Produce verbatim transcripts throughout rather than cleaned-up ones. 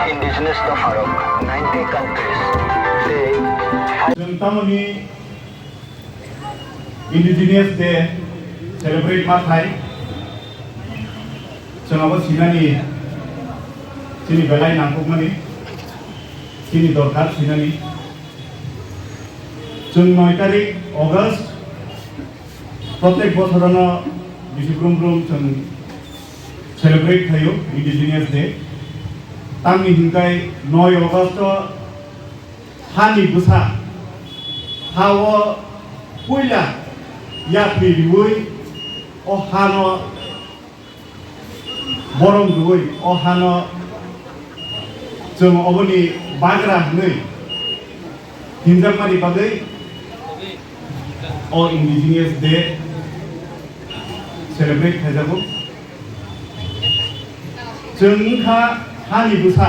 Indigenous dopharok ninety countries tei Chwng tamoni Indigenous Day celebrate ma khai, chwng abo sinani chini belai nangkukmani, chini dorkar sinani. Chwng noi tarik August, protek bosorono bisi brum brum chwng celebrate khaio Indigenous Day. Tamni hinkai noi August o hani bwsa, ha-o puila yapri riui o hano borom riui o hano chwng oboni bagra hwnwi hinjakmani bagwi o Indigenous Day celebrate khaijago. Chwng wngkha hani bwsa.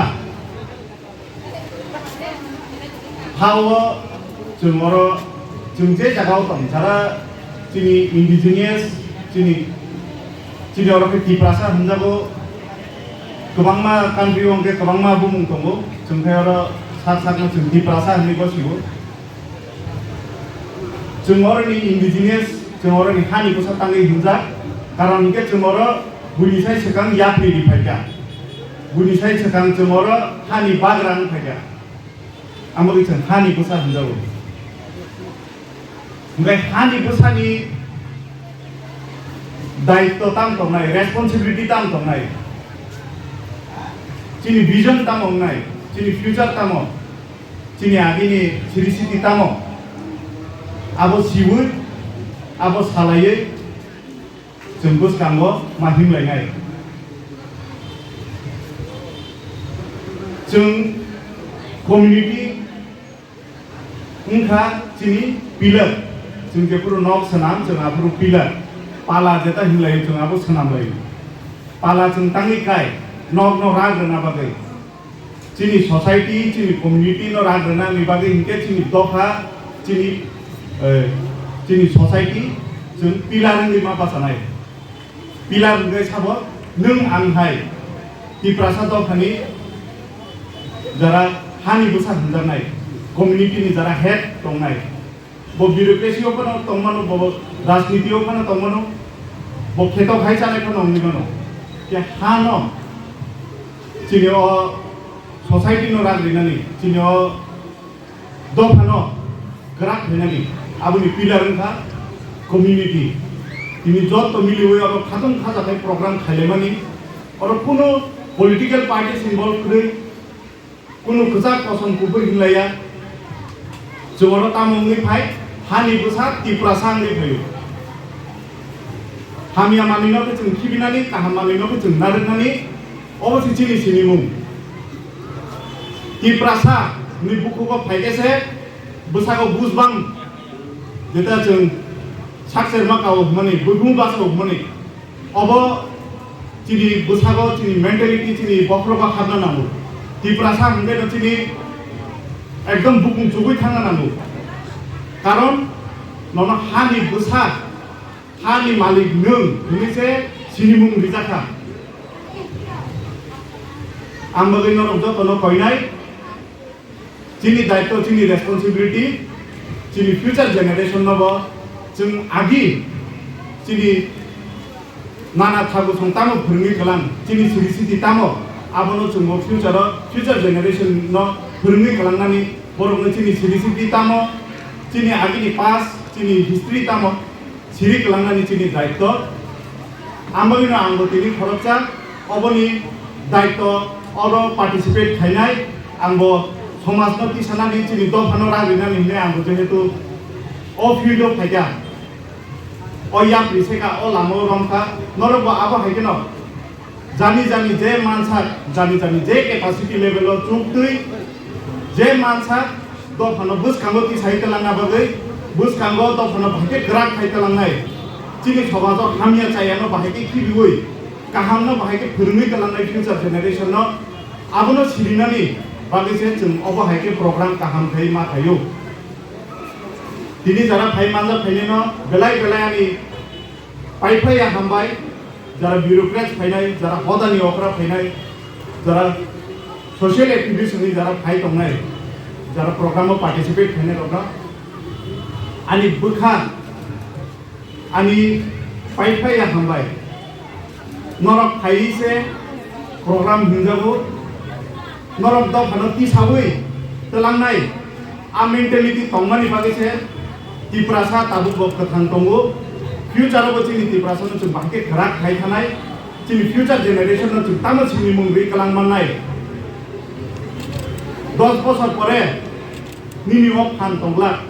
Ha-o chwng oro, chwng je jaga-o tong, jara chini indigenous, chini, chini oro khe Tiprasa hwnjago, kwbangma country-o hwnkhe kwbangma bumung tongo, chwng khe oro sak sakno chwng Tiprasa hwnwi bo sio. Chwng oroni indigenous, chwng oroni hani bwsa tangwi hwnjak, karon hwnkhe chwng oro buini sai swkang yapri ri phaikha, buini sai swkang chwng oro hani bagra wng phaikha. Amo khe chwng hani bwsa hwnjago. Hwnkhe hani bwsani daitw tamo tongnai, responsibility tamo tongnai, chini vision tamo wngnai, chini future tamo, chini agini siri siti tamo, abo siui, abo salaiwi chwng bwskango ma himlainai. Chwng community wngkha chini pillar. Chwng jephuru nok swnam, chwng aphuru pillar. Pala jeta himlaio, chwng abo swnamlaio. Pala chwng tangwi kai, nokno rak rwna bagwi. Chini society, chini community no rak rwnani bagwi hinkhe chini dopha, chini, eh, chini society chwng pillar wngwi ma bachanai. Pillar hwnkhe sabo nwng ang hai Tiprasa dophani jara hani bwsa hwnjaknai, community ni jara head tongnai, bo bureaucracy o phano tongmano, bo rajniti o phano tongmano, bo kheto khai chanai phano wngwi mano. Khe hano chini o society no rak rinani, chini o dophano kwrak khlainani, aboni pillar wngkha community. Tini joto miliwi oro khatung khajakhai program khailaimani, oro kuno political parties involve kwrwi, kuno kwchak kosom kubui hinlaiya. Chwng oro tamo wngwi phai, hani bwsa Tiprasa wngwi phaio. Hamya manwino khe chwng khibinani, kaham manwino khe chwng narwknani, obo se chini sinimung. Tiprasa ni bukhugo phaikhe se bwsago bujbang jeta chwng sakser ma kao hwnmani, buiphung basa hwnmani. Obo chini bwsago, chini mentality, chini bokhorogo habna nango. Tiprasa hwnkhe no chini ekdom bukung chugui thangna nango. Karon nono hani bwsa, hani malik nwng hwnwi se sinimung rijakha. Ang bagwi norok jotono koinai. Chini daitw, chini responsibility, chini future generation no bo chwng agi chini nana thagu song tamo phwrwngwi kwlang, chini siri siti tamo, abono chwngbo future o, future generation no phwrwngwi kwlangnani borokno chini siri siti tamo, chini agini past, chini history tamo, siri kwlangnani chini daitw. Amoni no ang bo tini khoroksa oboni daitw oro participate khainai, ang bo somaj no tisanani chini dophano rang rinani hinwi ang bo jehetu o field o phaikha, o yapri seka, o lama o romkha, norok bo abo hai kheno jani jani je mansak, jani jani je capacity level o chuk twi je mansak, dophano bwskango tisai twlangna bagwi, bwskango dophano bahai khe kwrak khai twlangnai, chini somajo hamya chayano bahai khe khibiui, kahamno bahai khe phwrwngwi twlangnai future generation no, abono sirinani bagwi se chwng obo hai khe program kaham khai ma khaio. Tini jara phai manja phainai no belai belai ani Pai phai ya hambai, jara bureaucrats phainai, jara hodani okra phainai, jara Social activist hwnwi jara phai tongnai, jara program o participate khainai rokno ani bwkha, ani pai phai ya hambai. Norok phaiwi se program hwnjago, norok dophano tisawi twlangnai. A mentality tongmani bagwi se Tiprasa tabuk bo kwthang tongo. Future o bo chini Tiprasa no chwng bahai khe kwrak khai thanai. Chini future generation no chwng tamo sini mung rwi kwlang mannai. Dos bosor pore nini o phan tongla.